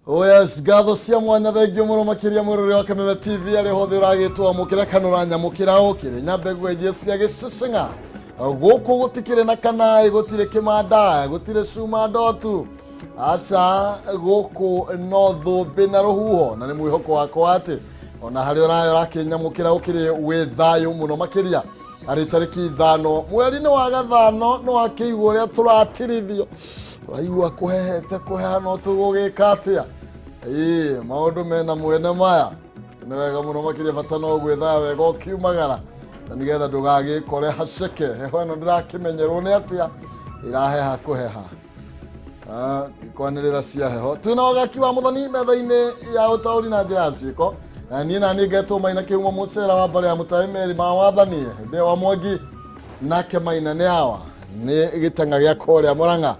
Oh yes, ngatho cia mwanya, thengio mũno makĩria mwĩrore wa Kameme TV arĩa hothe ũragĩtwo amũkĩra kana ũranyamũkĩra ũkĩrĩ nyambe ngũgeithie cia gĩceceng'a. Gũkũ gũtikĩrĩ na kanaĩ, gũtirĩ kĩmanda, gũtirĩ cuma ndotu, aca, gũkũ no thũmbĩ na rũhuho, na nĩ mwĩhoko wakwa atĩ ona harĩa ũraya ũrakĩnyamũkĩra ũkĩrĩ wĩ thayũ mũno makĩria. Arĩ tarĩki 5 mweri-inĩ wa gathano, no akĩigua ũrĩa tũratirithio, ũraigua kũhehete kũheha, no tũgũgĩka atĩa? Ĩĩ, maũndũ mena mwene maya nĩ wega mũno makĩria, bata no gwĩthaya wega ũkiumagara na nĩgetha ndũgagĩkore haceke. Heho ĩno ndĩrakĩmenyerwo nĩ atĩa ĩraheha kũheha. Kwanĩrĩra cia heho, twĩna wagaki wa mũthoni metha-inĩ ya ũtaũri na njĩra ya ciĩko. Na niĩ na niĩ ngetwo Maina Kĩhumo Mũcera wa mbare ya mũtaĩ meri ma wathani hĩndĩ wa Mwangi, nake Maina nĩ awa nĩ gĩtang'a gĩa kũrĩa Mũrang'a,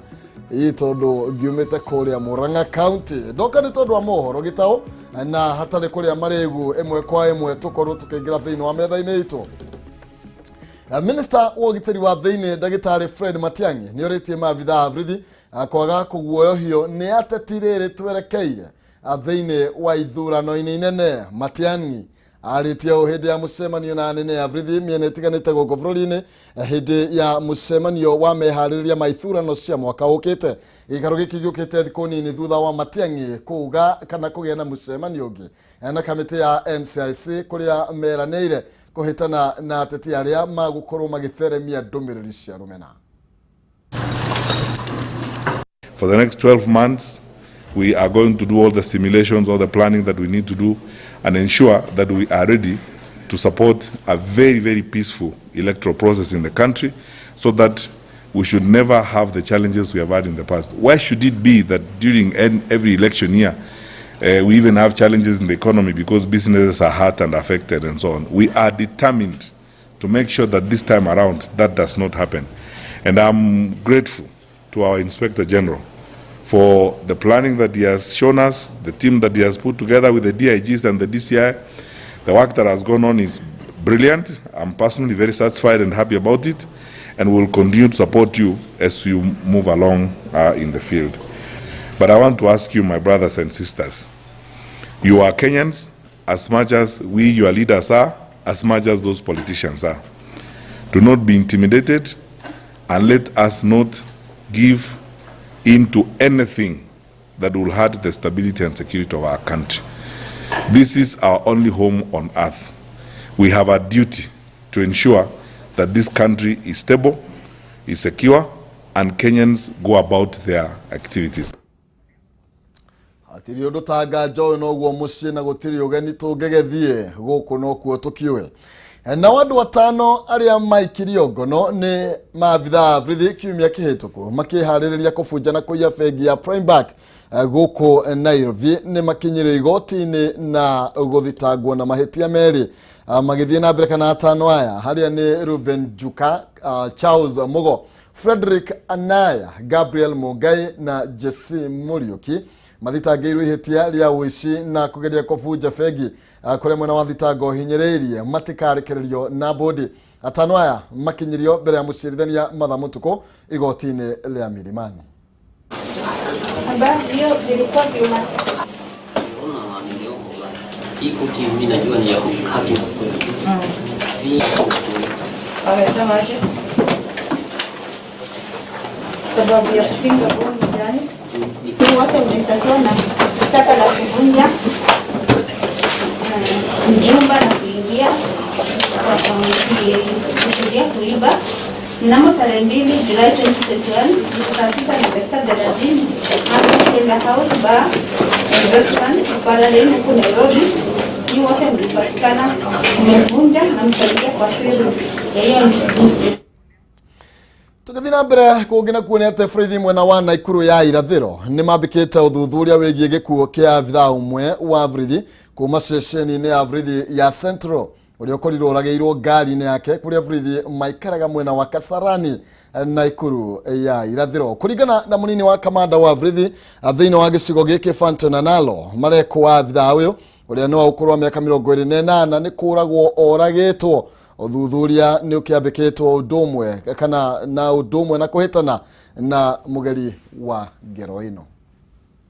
ĩ tondũ ngiumĩte kũrĩa Mũrang'a County, ndoka nĩ tondũ wa mohoro gĩtaũ na hatarĩ kũrĩa marĩgu, ĩmwe kwa ĩmwe tũkorwo tũkĩingĩra thĩinĩ wa metha-inĩ itũ. Minista wa ũgitĩri wa thĩinĩ ndagĩtarĩ Fred Matiang'i nĩ orĩtie maabitha a borithi kwaga kũguoyohio nĩ ateti rĩrĩ twerekeire thĩinĩ wa ithurano-inĩ inene. Matiang'i arĩtie ũũ hĩndĩ ya mũcemanio na anene a borithi mĩena ĩtiganĩte gũkũ bũrũri-inĩ, hĩndĩ ya mũcemanio wa meharĩrĩria ma ithurano cia mwaka ũkĩte. Gĩikaro gĩkĩ gĩũkĩte thikũ nini thutha wa Matiang'i kuga kana kũgĩa na mũcemanio ũngĩ na kamĩtĩ ya NCIC kũrĩa meranĩire kũhĩtana na ateti arĩa magũkorwo magĩtheremia ndũmĩrĩri cia rũmena. For the next 12 months, we are going to do all the simulations, all the planning that we need to do, and ensure that we are ready to support a very, very peaceful electoral process in the country so that we should never have the challenges we have had in the past. Why should it be that during every election year, we even have challenges in the economy because businesses are hurt and affected and so on? We are determined to make sure that this time around that does not happen. And I'm grateful to our Inspector General for the planning that he has shown us, the team that he has put together with the DIGs and the DCI. The work that has gone on is brilliant. I'm personally very satisfied and happy about it, and will continue to support you as you move along in the field. But I want to ask you, my brothers and sisters, you are Kenyans as much as we, your leaders, are, as much as those politicians are. Do not be intimidated, and let us not give into anything that will hurt the stability and security of our country. This is our only home on earth. We have a duty to ensure that this country is stable, is secure, and Kenyans go about their activities. Hatirĩ ũndũ ta nganja ũyũ noguo mũciĩ na gũtirĩ ũgeni tũngĩgĩthiĩ gũkũ nokuo tũkiũĩ. Nao andũ 5 arĩa maikirio ngono nĩ maabitha a borithi kiumia kĩhĩtũku makĩharĩrĩria kũbunja na kũiya bengi ya Prime Bank gũkũ Nairobi nĩ makinyirio igoti-inĩ na gũthitangwo na mahĩtia merĩ. Magĩthiĩ na mbere kana 5 aya harĩa nĩ Ruben Njuka, Charles Mugo, Frederick Anaya, Gabriel Mungai na Jesse Muriuki mathitangĩirwo ihĩtia rĩa ũici na kũgeria kũbunja bengi, kũrĩa mwena wa thitango hinyĩrĩirie matikarekererio na bodi. 5 aya makinyirio mbere ya mũcirithania Martha Mũtukũ igoti-inĩ rĩa Milimani. Ambavyo vilikuwa vyuma. Hii koti mimi najua ni ya haki na kweli. Si Wamesema aje? Sababu ya kupinga bodi gani? Ni wote umeshtakiwa na shtaka la kuvunja nyumba na kuingia kwa kusudia kuiba. Mnamo tarehe 2 Julai 2021 saa 6:30 hapo Kenda House Bar and Restaurant Upala Lane huko Nairobi, ni wote mlipatikana mmevunja na mkaingia kwa siri ya hiyo. Tũgĩthiĩ na mbere kũngĩ na kuo nĩ atĩ borithi mwena wa Naikuru ya irathĩro nĩ mambĩkĩte ũthuthuria wĩgiĩ gĩkuũ kĩa abithaa ũmwe wa borithi kuma ceceni-inĩ ya borithi ya Central ũrĩa ũkorirwo ũragĩirwo ngari-inĩ yake kũrĩa borithi maikaraga mwena wa Kasarani, Naikuru ya irathĩro. Kũringana na mũnini wa kamanda wa borithi thĩinĩ wa gĩcigo gĩkĩ Fanton Analo, marekwo wa abithaa ũyũ ũrĩa nĩ wa ũkũrũ wa mĩaka 28 nĩ kũragwo oragĩtwo. Ũthuthuria nĩ ũkĩambĩkĩtwo ũndũ ũmwe kana na ũndũ ũmwe na kũhĩtana na mũgeri wa ngero ĩno.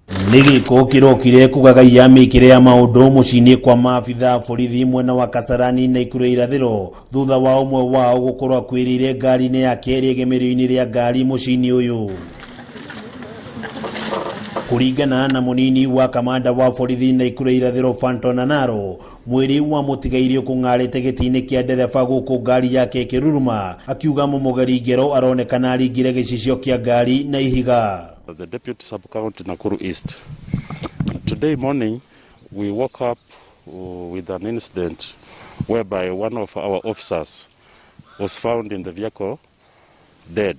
Nĩ gĩko kĩrokire kũgagaia mĩkĩre ya maũndũ mũciĩ-inĩ kwa maabitha borithi mwena wa Kasarani na Ikuru irathĩro thutha wa ũmwe wao gũkorwo akuĩrĩire ngari-inĩ yake rĩegemerio-inĩ rĩa ngari mũciĩ-inĩ ũyũ. Kũringana na mũnini wa kamanda wa borithi na Ikuru irathĩro Fanton Anaro, mwĩrĩ wa mũtigairĩ ũkũng'arĩte gĩtĩ-inĩ kĩa ndereba gũkũ ngari yake ĩkĩruruma, akiuga mũmũgeri ngero aronekana aringire gĩcicio kĩa ngari na ihiga. The Deputy Sub-County Nakuru East. Today morning, we woke up with an incident whereby one of our officers was found in the vehicle dead.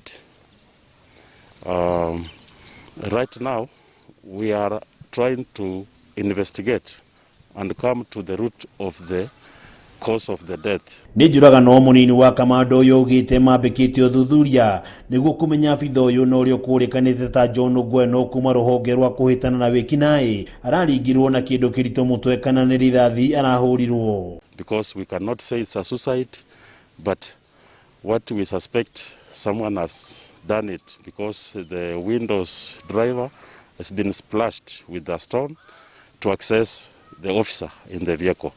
Right now, we are trying to investigate and come to the root of the cause of the death. Nĩ njũragano mũnini wa kamanda ũyũ augĩte mambĩkĩte ũthuthuria nĩguo kũmenya abitha ũyũ na ũrĩa ũkũrĩkanĩte ta John Ngweno kuma rũhonge rwa kũhĩtana na wĩkinaĩ araringirwo na kĩndũ kĩritũ mũtwe kana nĩ rithathi arahũrirwo. Because we cannot say it's a suicide, but what we suspect, someone has done it because the windows driver has been splashed with a stone to access the officer in the vehicle.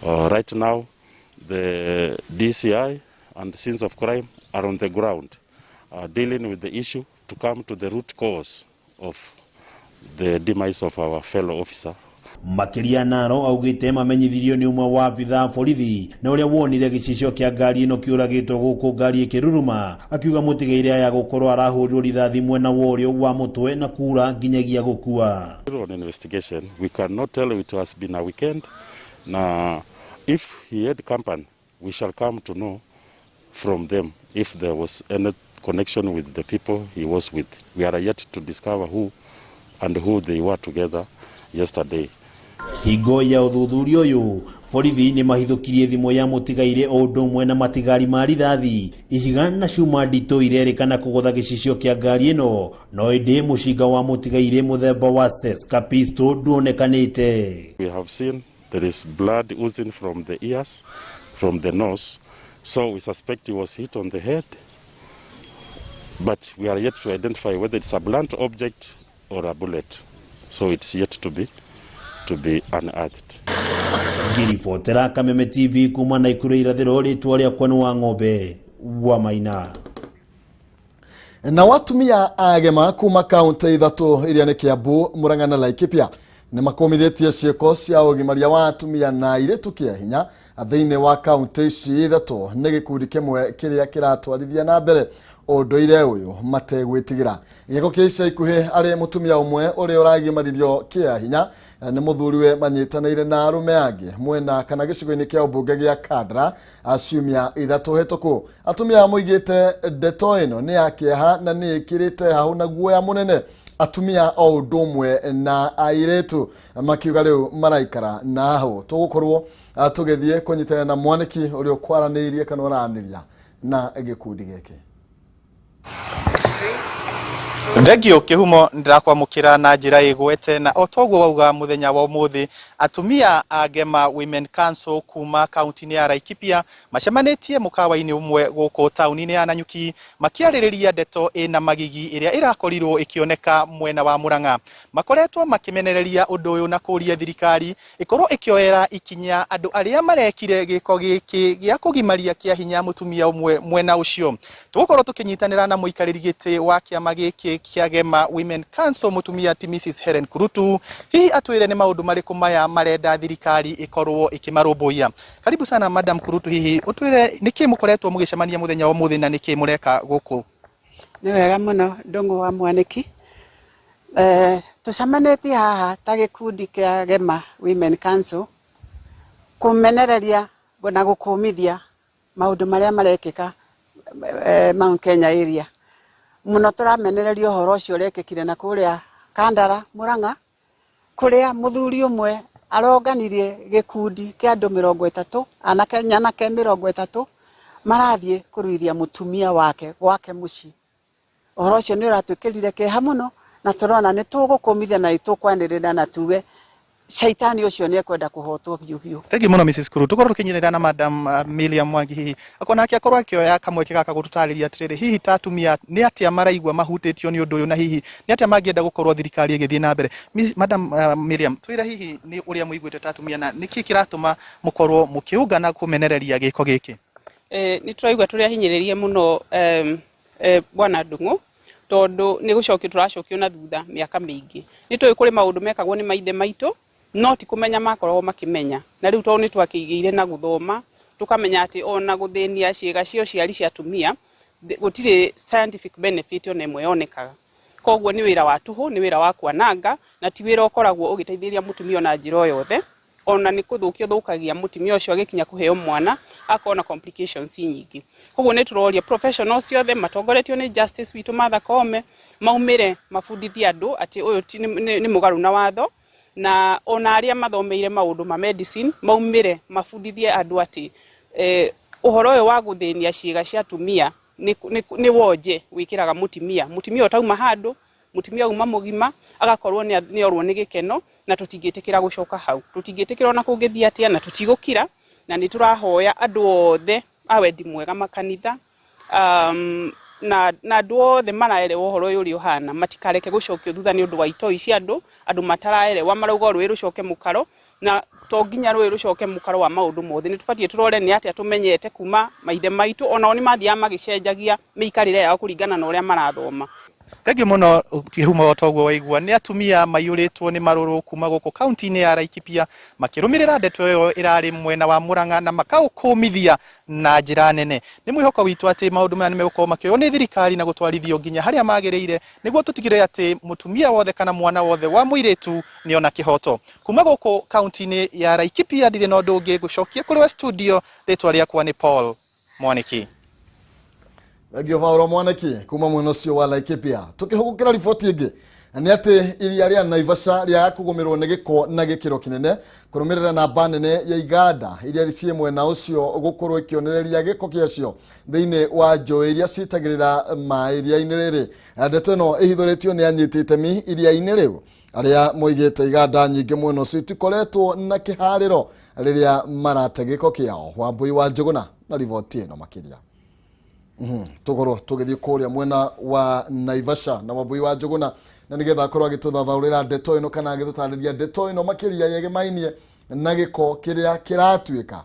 Right now, the DCI and scenes of crime are on the ground, dealing with the issue to come to the root cause of the demise of our fellow officer. Makĩria Naro augĩte mamenyithirio nĩ ũmwe wa abitha borithi na ũrĩa wonire gĩcicio kĩa ngari ĩno kĩũragĩtwo gũkũ ngari ĩkĩruruma, akiuga mũtigaire aya gũkorwo arahũrirwo rithathi mwena wa ũrĩo wa mũtwe na kura nginyagia gũkua. On investigation, we cannot tell it has been a weekend. Now, if he had company, we shall come to know from them if there was any connection with the people he was with. We are yet to discover who and who they were together yesterday. Hingo ya ũthuthuria ũyũ borithi nĩ mahithũkirie thimũ ya mũtigaire o ũndũ ũmwe na matigari ma rithathi, ihiga na cuma nditũ irerĩkana kũgũtha gĩcicio kĩa ngari ĩno, no ĩndĩ mũcinga wa mũtigaire mũthemba wa Ceska pistol nduonekanĩte. We have seen there is blood oozing from the ears, from the nose, so we suspect he was hit on the head, but we are yet to identify whether it's a blunt object or a bullet, so it's yet to be unearthed. Ngĩribotera Kameme TV kuma Naikuru irathĩro, rĩtwa rĩakwa nĩ wa ng'ombe wa Maina. Na watumia agema kuma kaunti ithatũ iria nĩ Kiambu, Murang'a na Laikipia nĩ makũmithĩtie ciĩko cia ũgimaria wa atumia na airĩtu kĩa hinya thĩinĩ wa kaunti ici ithatũ nĩ gĩkundi kĩmwe kĩrĩa kĩratwarithia na mbere ũndũire ũyũ mategwĩtigĩra. Gĩko kĩa ica ikuhĩ arĩ mũtumia ũmwe ũrĩa ũragimaririo kĩa hinya nĩ mũthuriwe manyitanĩire na arũme angĩ mwena kana gĩcigo-inĩ kĩa ũmbunge gĩa Kandara ciumia 3 hĩtũku. Atumia moigĩte ndeto ĩno nĩ ya kĩeha na nĩ ĩkĩrĩte hahũ na guoya mũnene atumia o ũndũ ũmwe na airĩtu, makiuga rĩu maraikara na hau. Tũgũkorwo tũgĩthiĩ kũnyitanĩra na mwanĩki ũrĩa ũkwaranĩirie kana ũranĩria na gĩkundi gĩkĩ. Thengio Kihumo, ndirakwamukira na njira igwete na o toguo wauga, muthenya wa umuthi atumia a Gema Women Council kuma kaunti-inĩ ya Laikipia macemanĩtie mũkawa-inĩ ũmwe gũkũ taũni-inĩ ya Nanyuki makĩarĩrĩria ndeto ĩna magigi ĩrĩa ĩrakorirwo ĩkĩoneka mwena wa Murang'a. Makoretwo makĩmenereria ũndũ ũyũ na kũria thirikari ĩkorwo ĩkĩoera ikinya andũ arĩa marekire gĩko gĩkĩ gĩa kũgimaria kĩa hinya mũtumia ũmwe mwena ũcio. Tũgũkorwo tũkĩnyitanĩra na mũikarĩri gĩtĩ wa kĩama gĩkĩ kĩa Gema Women Council, mũtumia ti Mrs Helen Kurutu, hihi atwĩre nĩ maũndũ marĩkũ maya marenda thirikari ĩkorwo ĩkĩmarũmbũiya. Karibu sana, Madam Kurutu, hihi ũtwĩre nĩkĩ mũkoretwo mũgĩcemania mũthenya wa ũmũthĩ na nĩkĩ mũreka gũkũ? Nĩ wega mũno, Ndũng'ũ wa Mwanĩki. Tũcemanĩtie haha ta gĩkundi kĩa Gema Women Council kũmenereria na gũkũmithia maũndũ marĩa marekĩka Mount Kenya area. Mũno tũramenereria ũhoro ũcio ũrekĩkire na kũrĩa Kandara, Murang'a, kũrĩa mũthuri ũmwe aronganirie gĩkundi kĩa andũ 30, anake nyanake 30, marathiĩ kũruithia mũtumia wake gwake mũciĩ. Ũhoro ũcio nĩ ũratwĩkĩrire kĩeha mũno na tũrona nĩ tũgũkũmithia na nĩ tũkwanĩrĩra na tuge Shaitani ũcio nĩ ekwenda kũhotwo biũ biũ. Thank you muno, Mrs. Kuru. Tukorwo tukinyirira na Madam Miriam Mwangi, hihi akorwo nake akorwo akĩoya kamweke gaka gũtũtarĩria atĩrĩrĩ, hihi ta atumia nĩ atĩa maraigua mahutĩtio nĩ ũndũ ũyũ, na hihi nĩ atĩa mangĩenda gũkorwo thirikari ĩgĩthiĩ na mbere? Madam Miriam, twĩre hihi nĩ ũrĩa mũiguĩte ta atumia na nĩkĩ kĩratũma mũkorwo mũkĩũngana kũmenereria gĩko gĩkĩ. Nĩ tũraigua tũrĩ ahinyĩrĩrie mũno, bwana Ndung'u, tondũ nĩ gũcokio tũracokio na thutha mĩaka mĩingĩ. Nĩ tũĩ kũrĩ maũndũ mekagwo nĩ maithe maitũ, no ti kũmenya makoragwo makĩmenya, na rĩu tondũ nĩ twakĩigĩire na gũthoma, tũkamenya atĩ ona gũthĩnia ciĩga cia ũciari cia atumia gũtirĩ scientific benefit ona ĩmwe yonekaga. Koguo nĩ wĩra wa tũhũ, nĩ wĩra wa kwananga, na ti wĩra ũkoragwo ũgĩteithĩrĩria mũtumia ona njĩra o yothe. Ona nĩ kũthũkia ũthũkagia mũtumia ũcio, agĩkinya kũheo mwana akorwo na complications nyingĩ. Koguo nĩ tũroria professionals ciothe matongoretio nĩ Justice witũ Martha Koome maumĩre mabundithie andũ atĩ ũyũ nĩ mũgarũ na watho, na ona arĩa mathomeire maũndũ ma medicine maumĩre mabundithie andũ atĩ ũhoro ũyũ wa gũthĩnia ciĩga cia atumia nĩ wonje wĩkĩraga mũtumia ũtauma handũ, mũtumia uma mũgima agakorwo nĩ orwo nĩ gĩkeno, na tũtingĩtĩkĩra gũcoka hau, tũtingĩtĩkĩra ona kũngĩthiĩ atĩa, na tũtigũkira. Na nĩ tũrahoya andũ othe a wendi mwega, makanitha, na andũ othe maraerewa ũhoro ũyũ ũrĩa ũhana, matikareke gũcokio thutha nĩ ũndũ wa itoi cia andũ mataraerewa marauga rũĩ rũcoke mũkaro, na to nginya rũĩ rũcoke mũkaro wa maũndũ mothe. Nĩ tũbatiĩ tũrore nĩ atĩa tũmenyete kuma maithe maitũ, onao nĩ mathiaga magĩcenjagia mĩikarĩre yao kũringana na ũrĩa marathoma. Thengiũ mũno, Kĩhumo. Toguo waigua nĩ atumia maiyũrĩtwo nĩ marũrũ kuma gũkũ kaunti-inĩ ya Laikipia makĩrũmĩrĩra ndeto ĩyo ĩrarĩ mwena wa Murang'a na makaũkũmithia na njĩra nene. Nĩ mwĩhoko witũ atĩ maũndũ maya nĩ megũkorwo makĩoywo nĩ thirikari na gũtwarithio nginya harĩa magĩrĩire, nĩguo tũtigĩrĩre atĩ mũtumia wothe kana mwana wothe wa mũirĩtu nĩona kĩhoto. Kuma gũkũ kaunti-inĩ ya Laikipia, ndirĩ na ũndũ ũngĩ ngũcokia kũrĩ we studio. Rĩtwa rĩakwa nĩ Paul Mwaniki. Thengio, Paul Mwaniki, kuma mwena ũcio wa Laikipia. Tukĩhũgũkĩra riboti ĩngĩ, nĩ atĩ iria rĩa Naivasha rĩa kũgũmĩrwo nĩ gĩko na gĩkĩro kĩnene kũrũmĩrĩra namba nene ya iganda iria ciĩ mwena ũcio gũkorwo ikĩonereria gĩko gĩacio thĩinĩ wa njũĩ iria citagĩrĩra maĩ iria-inĩ rĩrĩ. Ndeto ĩno ĩhithũrĩtio nĩ anyiti itemi iria-inĩ rĩu, arĩa moigĩte iganda nyingĩ mwena ũcio itikoretwo na kĩharĩro rĩrĩa marate gĩko kĩao. Wambui wa Njũgũna na riboti ĩno makĩria. Tũkorwo tũgĩthiĩ kũrĩa mwena wa Naivasha na Wambui wa Njũgũna, na nĩgetha akorwo agĩtũthathaũrĩra ndeto ĩno kana agĩtũtarĩria ndeto ĩno makĩria yegemainie na gĩko kĩrĩa kĩratuĩka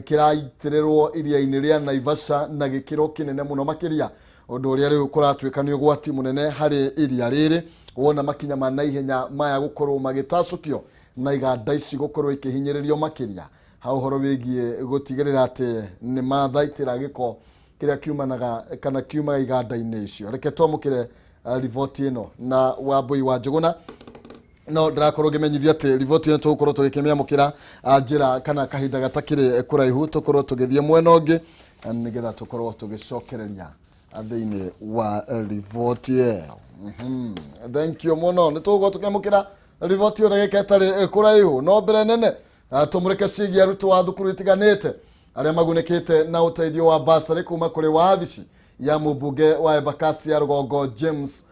kĩraitĩrĩrwo iria-inĩ rĩa Naivasha na gĩkĩro kĩnene mũno makĩria, ũndũ ũrĩa rĩu kũratuĩka nĩ ũgwati mũnene harĩ iria rĩrĩ, wona makinya ma naihenya maya gũkorwo magĩtacũkio na iganda ici gũkorwo ikĩhinyĩrĩrio makĩria ha ũhoro wĩgiĩ gũtigĩrĩra atĩ nĩ mathaitĩra gĩko kĩrĩa kiumanaga kana kiumaga iganda-inĩ icio. Reke twamũkĩre riboti ĩno na Wambui wa Njũgũna, no ndĩrakorwo ngĩmenyithia atĩ riboti ĩno tũgũkorwo tũgĩkĩmĩamũkĩra njĩra kana kahinda gatakĩrĩ kũraihu, tũkorwo tũgĩthiĩ mwena ũngĩ nĩgetha tũkorwo tũgĩcokereria thĩinĩ wa riboti ĩyo. Thank you mũno. Nĩ tũgũkorwo tũkĩamũkĩra riboti ĩyo ndagĩka ĩtarĩ kũraihu, no mbere nene tũmũrĩke ciĩgiĩ arutwo a thukuru itiganĩte arĩa magunĩkĩte na ũteithio wa basarĩ kuma kũrĩ wabici ya mũmbunge wa Embakasi ya rũgongo James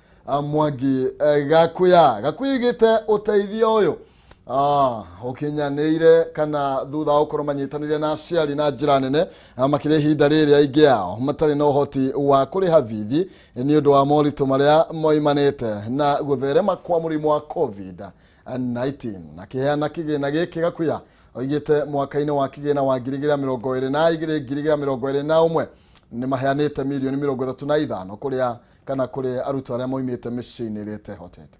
Mwangi Gakuya. Gakuya igĩte ũteithio ũyũ ũkinyanĩire kana thutha wa gũkorwo manyitanĩire na aciari na njĩra nene, makĩria ihinda rĩrĩ aingĩ ao matarĩ na ũhoti wa kũrĩha bithi nĩ ũndũ wa moritũ marĩa moimanĩte na gũtherema kwa mũrimũ wa COVID-19. Akĩheana kĩgĩna gĩkĩ, Gakuya oigĩte mwaka-inĩ wa kĩgĩna wa 2022 2021 nĩ maheanĩte mirioni 35 kũrĩa kana kũrĩ arutwo arĩa moimĩte mĩciĩ-inĩ ĩrĩa ĩtehotete.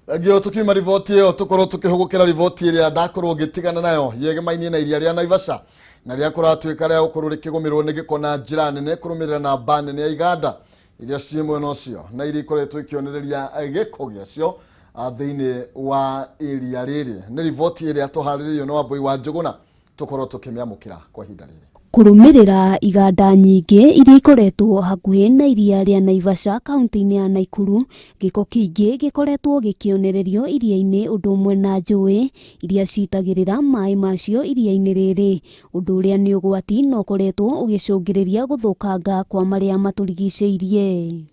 Thengio. Tukiuma riboti ĩyo, tũkorwo tũkĩhũgũkĩra riboti ĩrĩa ndakorwo ngĩtigana nayo yegemainie na iria rĩa Naivasha na rĩa kũratuĩka rĩa gũkorwo rĩkĩgũmĩrwo nĩ gĩko na njĩra nene kũrũmĩrĩra namba nene ya iganda iria ciĩ mwena ũcio na iria ikoretwo ikĩonereria gĩko gĩacio thĩinĩ wa iria rĩrĩ. Nĩ riboti ĩrĩa tũharĩrĩirio nĩ Wambui wa Njũgũna, tũkorwo tũkĩmĩamũkĩra kwa ihinda rĩrĩ. Kũrũmĩrĩra iganda nyingĩ iria ikoretwo hakuhĩ na iria rĩa Naivasha kaunti-inĩ ya Naikuru, gĩko kĩingĩ gĩkoretwo gĩkĩonererio iria-inĩ ũndũ ũmwe na njũĩ iria citagĩrĩra maĩ macio iria-inĩ rĩrĩ, ũndũ ũrĩa nĩ ũgwati na ũkoretwo ũgĩcũngĩrĩria gũthũkanga kwa marĩa matũrigicĩirie.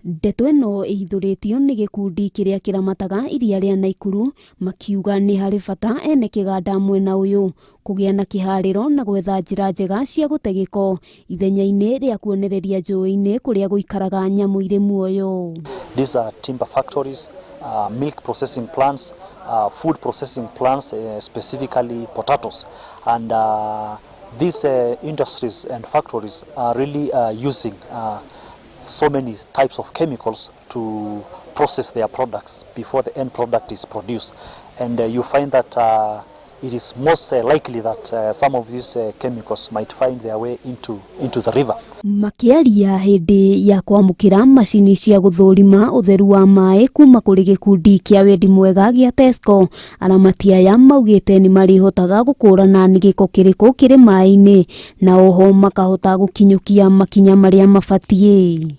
Ndeto ĩno ĩhithũrĩtio nĩ gĩkundi kĩrĩa kĩramataga iria rĩa Naikuru makiuga nĩ harĩ bata ene kĩganda mwena ũyũ kũgĩa na kĩharĩro na gwetha njĩra njega cia gũte gĩko ithenya-inĩ rĩa kuonereria njũĩ-inĩ kũrĩa gũikaraga nyamũ irĩ muoyo. These are timber factories, milk processing plants, food processing plants, specifically potatoes. And these industries and factories are really using so many types of chemicals to process their products before the end product is produced. And you find that it is most likely that some of these chemicals might find their way into the river. Makĩaria hĩndĩ ya kwamũkĩra macini cia gũthũrima ũtheru wa maĩ kuma kũrĩ gĩkundi kĩa wendi mwega gĩa Tesco, aramati aya maugĩte nĩ marĩhotaga gũkũrana nĩ gĩko kĩrĩkũ kĩrĩ maĩ-inĩ na oho makahota gũkinyũkia makinya marĩa mabatiĩ.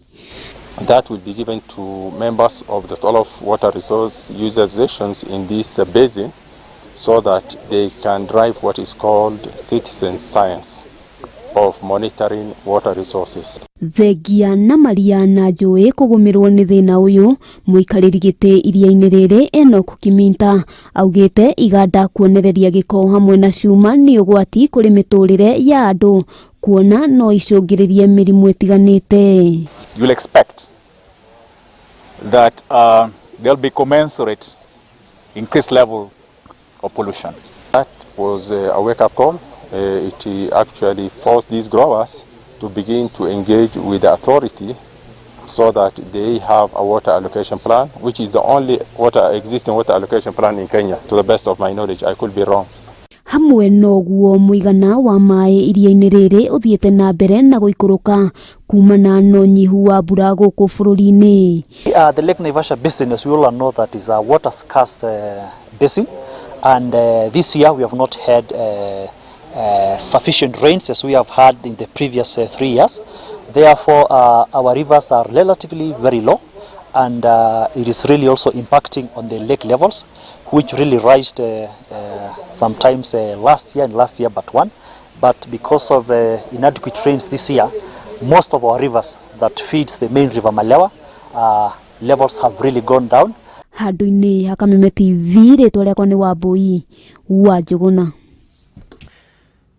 That will be given to members of the all of water resource users associations in this basin so that they can drive what is called citizen science of monitoring water resources. Thengia na maria na njũĩ kũgũmĩrwo nĩ thĩna ũyũ, mũikarĩri gĩtĩ iria-inĩ rĩrĩ Enoch Kiminta augĩte iganda kuonereria gĩko hamwe na cuma nĩ ũgwati kũrĩ mĩtũrĩre ya andũ kuona no icũngĩrĩrie mĩrimũ ĩtiganĩte. You'll expect that there'll be commensurate increased level of pollution. That was a wake-up call. It actually forced these growers to begin to engage with the authority so that they have a water allocation plan, which is the only existing water allocation plan in Kenya, to the best of my knowledge. I could be wrong. Hamwe noguo mũigana wa maĩ iria-inĩ rĩrĩ ũthiĩte na mbere na gũikũrũka kumana na ũnyihu wa mbura gũkũ bũrũri-inĩ. The Lake Naivasha basin, as we all know, that is a water scarce basin, and this year we have not had sufficient rains as we have had in the previous 3 years. Therefore, our rivers are relatively very low, and it is really also impacting on the lake levels, which really rised sometimes last year and last year but one. But because of inadequate rains this year, most of our rivers that feeds the main river Malewa, levels have really gone down. Handũ-inĩ ha Kameme TV, rĩtwa rĩakwa nĩ Wambui wa Njũgũna.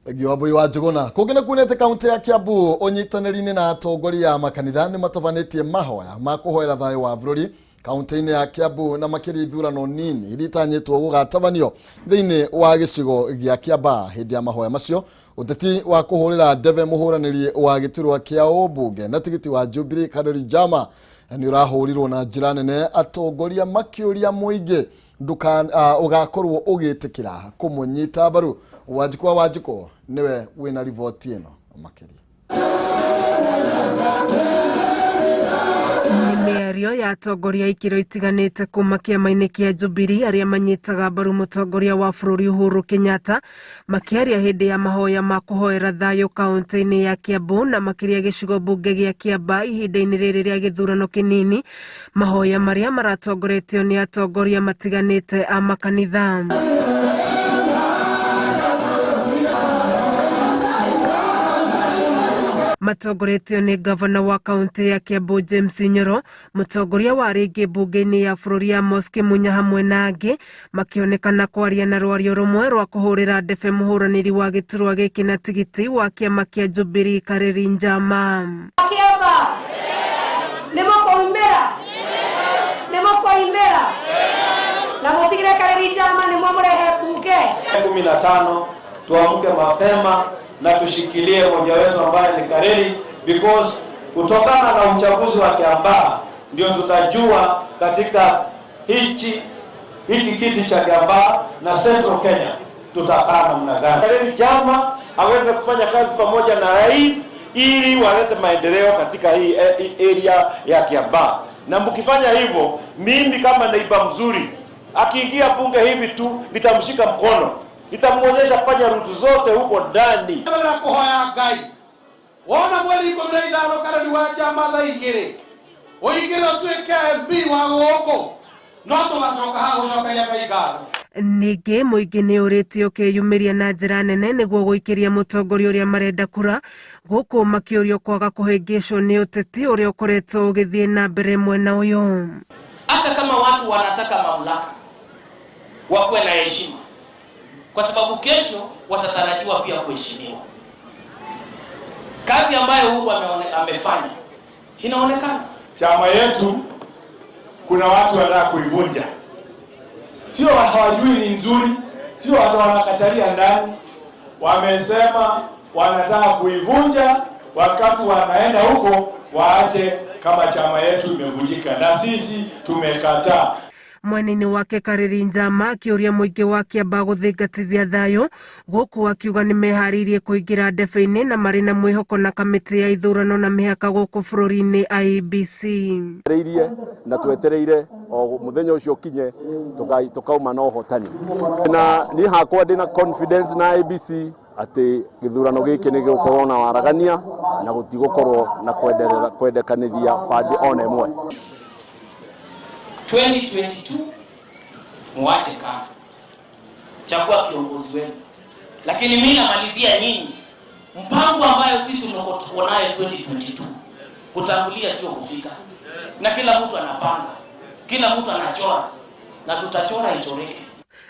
Thengiũ, Wambui wa Njũgũna. Kũngĩ nĩ kuonete kaunti ya Kiambu ũnyitanĩri-inĩ na atongoria a makanitha nĩ matabanĩtie mahoya ma kũhoera thayũ wa bũrũri kaunti-inĩ ya Kiambu na makĩria ithurano nini iria itanyĩtwo gũgatabanio thĩinĩ wa gĩcigo gĩa Kiambaa. Hĩndĩ ya mahoya macio, ũteti wa kũhũrĩra ndebe mũhũranĩri wa gĩturwa kĩa ũmbunge na tigiti wa Jubilee Karori Jama nĩ ũrahũrirwo na njĩra nene, atongoria makĩũria mũingĩ ũgakorwo ũgĩtĩkĩra kũmũnyita mbaru. Wanjikũ wa Wanjikũ nĩwe wĩna riboti ĩno makĩria. Nĩ mĩario ya atongoria ikĩro itiganĩte kuma kĩama-inĩ kĩa Jubilee arĩa manyitaga mbaru mũtongoria wa bũrũri Uhuru Kenyatta, makĩaria hĩndĩ ya mahoya ma kũhoera thayũ kaunti-inĩ ya Kiambu na makĩria gĩcigo mbunge gĩa Kiambaa ihinda-inĩ rĩrĩ rĩa gĩthurano kĩnini, mahoya marĩa maratongoretio nĩ atongoria matiganĩte a makanitha. Matongoretio nĩ ngavana wa kaunti ya Kiambu James Nyoro, mũtongoria wa rĩngĩ mbunge-inĩ ya bũrũri Amos Kĩmunya hamwe na angĩ, makĩonekana kwaria na rwario rũmwe rwa kũhũrĩra ndebe mũhũranĩri wa gĩturwa gĩkĩ na tigiti wa kĩama kĩa Jubilee Kareri Njama. Kiamba nĩ mũkũimĩra, nĩ mũkũimĩra na mũtigire Kareri Njama nĩ mwamũrehe bunge. 15 tuamke mapema na tushikilie mmoja wetu ambaye ni Kareri, because kutokana na uchaguzi wa Kiambaa ndio tutajua katika hiki kiti cha Kiambaa na Central Kenya tutakaa namna gani. Kareri Jama aweze kufanya kazi pamoja na rais ili walete maendeleo katika hii area ya Kiambaa, na mkifanya hivyo, mimi kama neighbour mzuri akiingia bunge hivi tu nitamshika mkono, nitamuonyesha panya route zote huko ndani. Na kuhoya Ngai wona mweri 15 Kareri wa Njama thaa 2 ũingĩre ũtuĩke MP wa gũkũ, no tũgacoka haha gũcokeria Ngai ngatho. Ningĩ mũingĩ nĩ ũrĩtio ũkĩyumĩria na njĩra nene nĩguo gũikĩria mũtongoria ũrĩa marenda kura, gũkũ makĩũrio kwaga kũhĩngĩcwo nĩ ũteti ũrĩa ũkoretwo ũgĩthiĩ na mbere mwena ũyũ. Hata kama watu wanataka mamlaka, wakuwe na heshima, kwa sababu kesho watatarajiwa pia kuheshimiwa. Kazi ambayo Uhuru amefanya inaonekana. Chama yetu kuna watu wanataka kuivunja, sio hawajui ni nzuri, sio watu wanakatalia ndani, wamesema wanataka kuivunja. Wakati wanaenda huko waache kama chama yetu imevunjika, na sisi tumekataa. Mwena-inĩ wake Kariri Njama akĩũria mũingĩ wa Kiambaa gũthingatithia thayũ, gũkũ akiuga nĩmeharĩirie kũingĩra ndebe-inĩ na marĩ na mwĩhoko na kamĩtĩ ya ithurano na mĩhaka gũkũ bũrũri-inĩ IEBC. Twetereire na twetereire o muthenya ucio kinye tukauma na ũhotani, na niĩ hakwa ndĩna confidence na IEBC atĩ gĩthurano gĩkĩ nĩ gĩgũkorwo na waragania na gũtigũkorwo na kwendekanĩria bandi ona ĩmwe. 2022 muache kando, chagua kiongozi wenu, lakini mimi namalizia nyinyi mpango ambayo sisi tuko nayo 2022. Kutangulia sio kufika, na kila mtu anapanga, kila mtu anachora, na tutachora ichoreke.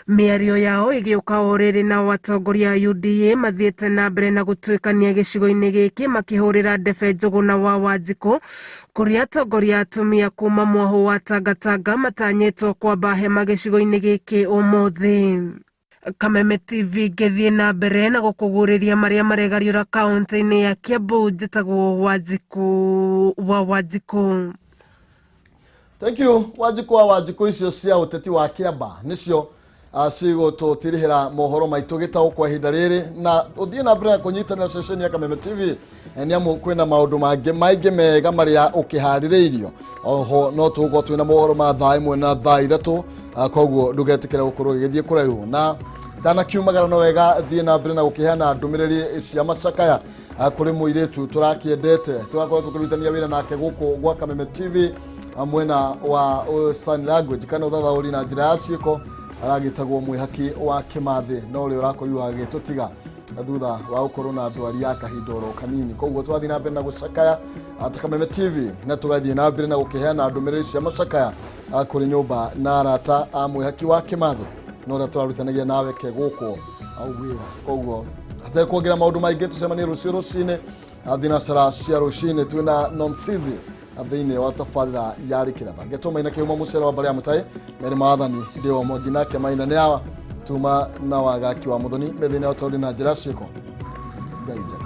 Mĩario yao ĩgĩũka o rĩrĩ nao atongoria a UDA mathiĩte na mbere na gũtuĩkania gĩcigo-inĩ gĩkĩ makĩhũrĩra ndebe Njũgũna wa Wanjikũ, kũrĩa atongoria atumia kuma mwahũ wa Tangatanga matanyĩtwo kwamba hema gĩcigo-inĩ gĩkĩ ũmũthĩ. Kameme TV ngĩthiĩ na mbere na gũkũgũrĩria marĩa maregariũra kaũntĩ-inĩ ya Kiambu. Njĩtagwo Wanjikũ wa Wanjikũ. Thank you Wanjikũ wa Wanjikũ. Icio cia ũteti wa Kiambaa nĩcio cigũtũtirihĩra mohoro maitũ gĩtaũ kwa ihinda rĩrĩ, na ũthiĩ na mbere na kũnyitanĩra ceceni ya Kameme TV nĩ amu kwĩna maũndũ mangĩ maingĩ mega marĩa ũkĩharĩrĩirio. Oho no tũgũkorwo twĩna mohoro ma thaa 1 na thaa 3, koguo ndũgetĩkĩre gũkorwo ũgĩgĩthiĩ kũraihu na ndanakiumagara. No wega thiĩ na mbere na gũkĩheana ndũmĩrĩri cia macakaya kũrĩ mũirĩtu tũrakĩendete, tũrakorwo tũkĩrutithania wĩra nake gũkũ gwa Kameme TV mwena wa sign language kana ũthathaũri na njĩra ya ciĩko, aragĩtagwo Mwĩhaki wa Kĩmathĩ, no ũrĩa ũrakorirwo agĩtũtiga thutha wa gũkorwo na ndwari ya kahinda oro kanini. Koguo twathiĩ na mbere na gũcakaya ta Kameme TV na tũgathiĩ na mbere na gũkĩheana ndũmĩrĩri cia macakaya kũrĩ nyũmba na arata a Mwĩhaki wa Kĩmathĩ, na ũrĩa tũrarutithanagia nawe ke gũkũ wĩra. Koguo hatarĩ kuongerera maũndũ maingĩ, tũcemanie rũciũ rũcinĩ thinacara cia rũcinĩ twĩna Nonsizi thĩinĩ wa tabarĩra ya Rĩkĩratha. Ngetwo Maina Kĩhumo mũcere wa mbarĩ ya Mũtai merĩ maathani ndĩ wa Mwangi nake Maina nĩ awa tuma na wagaki wa Mũthoni methĩinĩ wa taũni na njĩra ciĩko. Ngai njega.